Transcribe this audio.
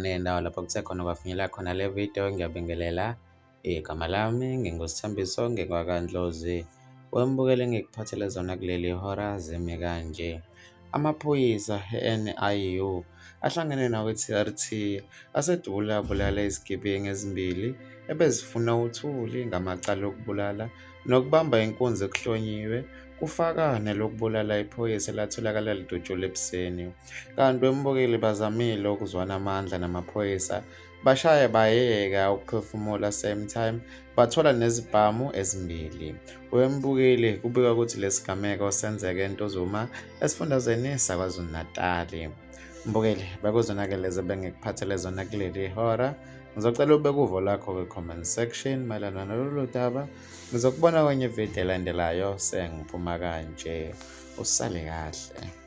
ney'ndawo lapho kuthe khona kwafinyelela khona le video. Ngiyabingelela, igama lami nginguSithembiso ngingwakaNdlozi. Wembukeli engikuphathele zona kuleli hora zimi kanje. Amaphoyisa e-NIU ahlangene nawe-TRT asedubula abulala izigebengu ezimbili ebezifuna uthuli ngamacala okubulala nokubamba inkunzi kuhlonyiwe kufaka nelokubulala iphoyisa elatholakala lidutshulwe ebusweni. Kanti wembukeli bazamile ukuzwana amandla namaphoyisa bashaye bayeka ukuphefumula same time bathola nezibhamu ezimbili. Wembukeli kubikwa ukuthi lesigameko senzeke eNtuzuma esifundazweni saKwaZulu-Natali. Mbukeli bekuzona-ke lezi ebengikuphathele zona kuleli hora. Ngizocela ubeke uvo lwakho kwi-comment section mayelana nalolu daba. Ngizokubona kwenye ividiyo elandelayo sengiphuma kanje. Usale kahle.